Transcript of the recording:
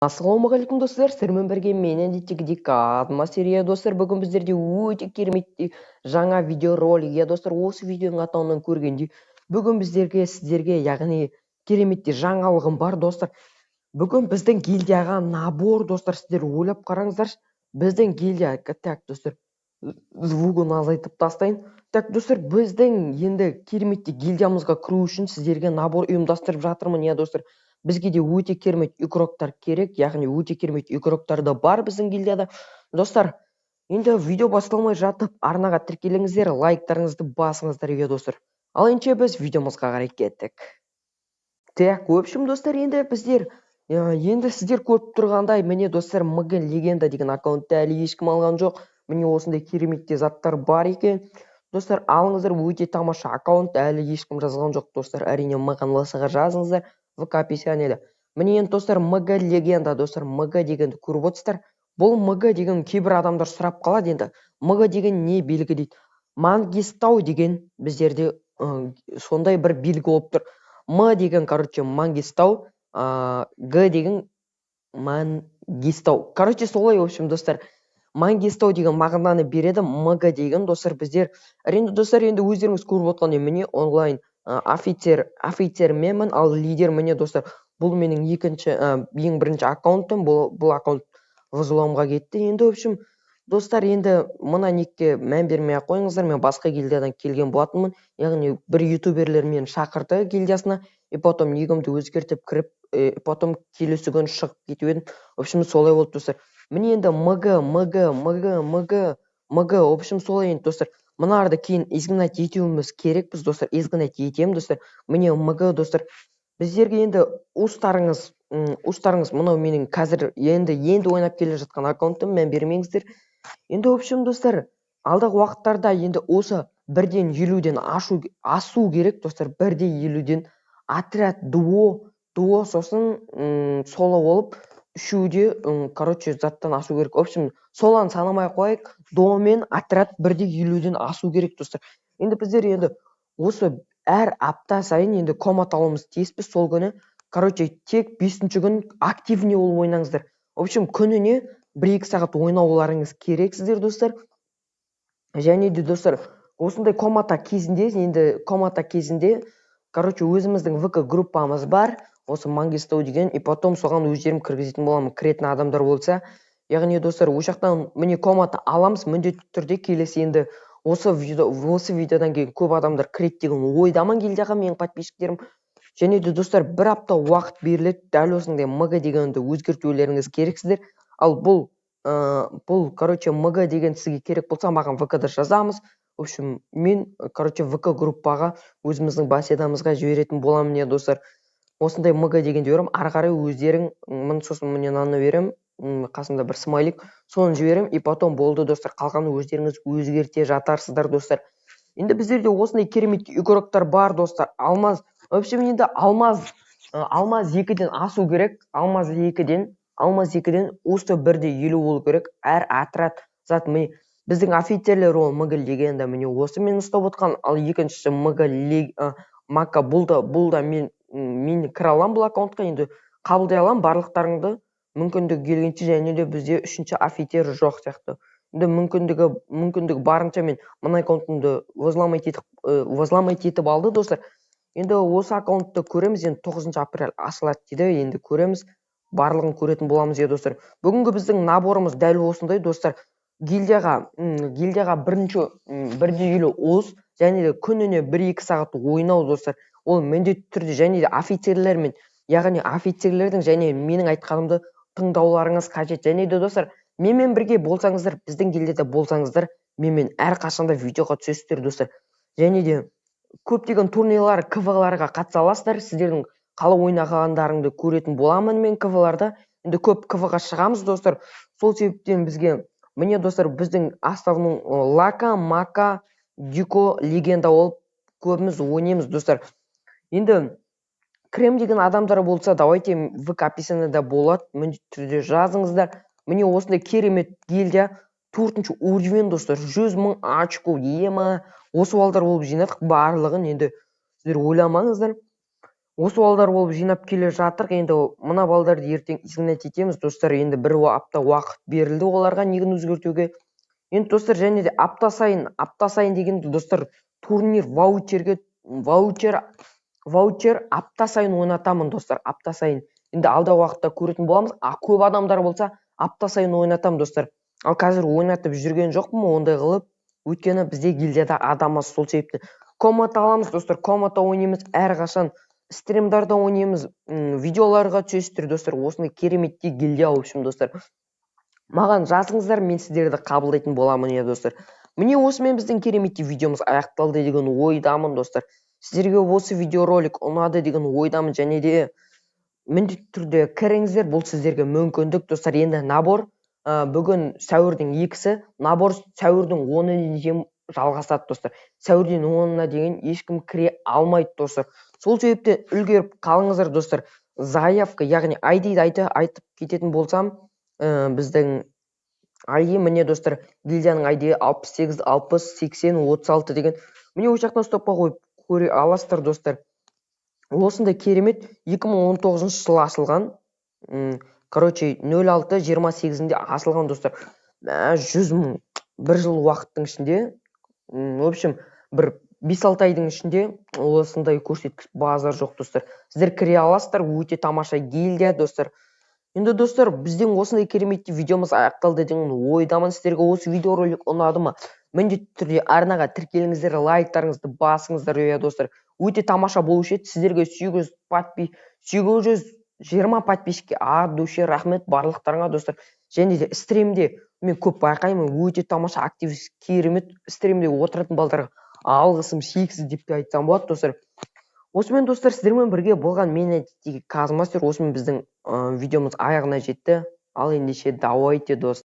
Ассалаумағалейкум, достар! Сіздермен бірге мен, әдеттегідей, Алмас. Достар, бүгін біздерде өте керемет жаңа видеоролик. Иә, достар, осы видеоның атауынан көргендей, бүгін біздерге, сіздерге, яғни керемет жаңалығым бар, достар. Бүгін біздің гильдияға набор, достар. Сіздер ойлап қараңыздаршы, біздің гильдия. Так, достар, звугын азайтып тастайын. Так, достар, біздің енді керемет гильдиямызға кіру үшін сіздерге набор ұйымдастырып жатырмын. Иә, достар, бізге де өте керемет игроктар керек, яғни өте керемет игроктар да бар біздің гильдияда. Достар, енді видео басталмай жатып, арнаға тіркеліңіздер, лайктарыңызды басыңыздар. Иә, достар, ал ендеше біз видеомызға қарай кеттік. Так, в общем, достар, енді біздер, енді сіздер көріп тұрғандай, міне, достар, МГ Легенда деген аккаунтты әлі ешкім алған жоқ. Міне, осындай керемет заттар бар екен, достар, алыңыздар. Өте тамаша аккаунт, әлі ешкім жазған жоқ, достар. Әрине, маған ЛС-ға жазыңыздар, ВК описаниеде. Міне, енді, достар, МГ Легенда, достар, МГ дегенді көріп отырсыздар. Бұл МГ деген, кейбір адамдар сұрап қалады енді, МГ деген не белгі дейді. Мангистау деген біздерде сондай бір белгі болып тұр. М деген, короче, Мангистау, Г деген Мангистау, короче, солай. В общем, достар, Мангистау деген мағынаны береді МГ деген. Достар, біздер әрине, достар, енді өздеріңіз көріп отқандай, міне, онлайн офицер, офицер менмін, ал лидер, міне, достар, бұл менің екінші, ең бірінші аккаунтым. Бұл аккаунт взломға кетті енді. В общем, достар, енді мына никке мән бермей ақ қойыңыздар. Мен басқа гильдиядан келген болатынмын, яғни бір ютуберлер мені шақырды гильдиясына, и потом нигімді өзгертіп кіріп, потом келесі күні шығып кетіп едім. В общем, солай болды, достар. Міне, енді МГ, МГ, МГ, МГ, МГ, в общем, солай. Енді, достар, мыналарды кейін изгнать етуіміз керекпіз, достар, изгнать етемін, достар. Міне, МГ, достар, біздерге енді устарыңыз, устарыңыз. Мынау менің қазір енді ойнап келе жатқан аккаунтым, мән бермеңіздер енді. В общем, достар, алдағы уақыттарда енді осы 1,50-ден ашу, асу керек, достар. 1,50-ден отряд, дуо, дуо, сосын соло болып, үшеуі де, короче, заттан асу керек. В общем, солоны санамай ақ қояйық, дуо мен отряд 1,50-ден асу керек, достар. Енді біздер енді осы әр апта сайын енді комната алуымыз тиіспіз. Сол күні, короче, тек бесінші күн активный болып ойнаңыздар. В общем, күніне 1-2 сағат ойнауларыңыз керексіздер, достар. Және де, достар, осындай комната кезінде, енді комната кезінде, короче, өзіміздің ВК группамыз бар осы Мангистау деген, и потом соған өздерім кіргізетін боламын, кіретін адамдар болса. Яғни, достар, ол жақтан, міне, комната аламыз міндетті түрде. Келесі енді осы видео, осы видеодан кейін көп адамдар кіреді деген ойдамын гильдияға, менің подписчиктерім. Және де, достар, бір апта уақыт беріледі, дәл осындай МГ дегенді өзгертулеріңіз керексіздер. Ал бұл бұл, короче, МГ деген сізге керек болса, маған ВК да жазамыз. В общем, мен, короче, ВК группаға, өзіміздің беседамызға жіберетін боламын. Міне, достар, осындай МГ дегенді беремін, ары қарай өздерің. Міне, сосын, міне, мынаны беремін, қасында бір смайлик, соны жіберемін, и потом болды, достар, қалғанын өздеріңіз өзгерте жатарсыздар. Достар, енді біздерде осындай керемет игроктар бар, достар. Алмаз, в общем, енді алмаз, алмаз 2-ден асу керек, алмаз 2-ден, алмаз 2-ден осы 1,50 болу керек әр отряд зат. Міне, біздің офицерлер, ол МГ Легенда, міне, осы мен ұстап отқан, ал екіншісі МГ Мака. Бұл да мен кіре аламын бұл аккаунтқа, енді қабылдай аламын барлықтарыңды мүмкіндігі келгенше. Және де бізде үшінші офицер жоқ сияқты. Енді мүмкіндігі барынша мен мына аккаунтымды взломать етіп алды, достар. Енді осы аккаунтты көреміз, енді 9 апрель ашылады дейді, енді көреміз, барлығын көретін боламыз. Иә, достар, бүгінгі біздің наборымыз дәл осындай, достар. Гильдияға бірінші 1,50 уыз және де күніне 1-2 сағат ойнау, достар, ол міндетті түрде. Және де офицерлермен, яғни офицерлердің және менің айтқанымды тыңдауларыңыз қажет. Және де, достар, менімен бірге болсаңыздар, біздің гильдияда болсаңыздар, менімен әрқашанда видеоға түсесіздер, достар. Және де көптеген турнирлар, КВ-ларға қатыса аласыздар. Сіздердің қалай ойнағандарыңды көретін боламын мен КВ-ларда. Енді көп КВ-ға шығамыз, достар. Сол себептен бізге, міне, достар, біздің основной Лака, Мака, Дико, Легенда болып көбіміз ойнаймыз, достар. Енді кірем деген адамдар болса, давайте, ВК описаниеда болады, міндетті түрде жазыңыздар. Міне, осындай керемет гильдия, төртінші уровень, достар, 100 000 очко. Ема, осы балдар болып жинадық барлығын, енді сіздер ойламаңыздар. Осы балдар болып жинап келе жатыр. Енді мына балдарды ертең изгнать етеміз, достар. Енді бір апта уақыт берілді оларға негін өзгертуге. Енді, достар, және де апта сайын, апта сайын дегенде, достар, турнир ваучерге, ваучер апта сайын ойнатамын, достар, апта сайын. Енді алдағы уақытта көретін боламыз. А көп адамдар болса, апта сайын ойнатамын, достар. Ал қазір ойнатып жүрген жоқпын ондай қылып, өйткені бізде гильдияда адам аз, сол себепті. Комната аламыз, достар, комната ойнаймыз әрқашан, стримдарда ойнаймыз, видеоларға түсесіздер, достар. Осындай кереметтей гильдия, в общем, достар. Маған жазыңыздар, мен сіздерді қабылдайтын боламын, иә, достар. Міне, осымен біздің кереметтей видеомыз аяқталды деген ойдамын, достар. Сіздерге осы видеоролик ұнады деген ойдамын, және де міндетті түрде кіріңіздер, бұл сіздерге мүмкіндік, достар. Енді набор бүгін сәуірдің 2-сі, набор сәуірдің 10-ына дейін жалғасады, достар. Сәуірдің 10-ына дейін ешкім кіре алмайды, достар. Сол себептен үлгеріп қалыңыздар, достар. Заявка, яғни ID-ді айтып кететін болсам, біздің ID, міне, достар, гильдияның ID 68 60 80 36 деген. Міне, осы жақтан стопқа қойып көре аласыздар, достар. Осындай керемет 2019 жылы ашылған, короче, 06 28-інде ашылған, достар. Мә, 100 мың бір жыл уақыттың ішінде, в общем, бір 5-6 айдың ішінде осындай көрсеткіш, базар жоқ, достар. Сіздер кіре аласыздар, өте тамаша гильдия, достар. Енді, достар, біздің осындай керемет видеомыз аяқталды деген ойдамын. Сіздерге осы видеоролик ұнады ма? Міндетті түрде арнаға тіркеліңіздер, лайктарыңызды басыңыздар, иә, достар. Өте тамаша болушы еді. Сіздерге 820 подписчикке от души рахмет барлықтарыңа, достар. Және де стримде мен көп байқаймын, өте тамаша актив, керемет стримде отыратын балдарға алғысым шексіз деп те айтсам болады, достар. Осымен, достар, сіздермен бірге болған мен, әдеттегі Казмастер. Осымен біздің видеомыз аяғына жетті. Ал ендеше, давайте, достар.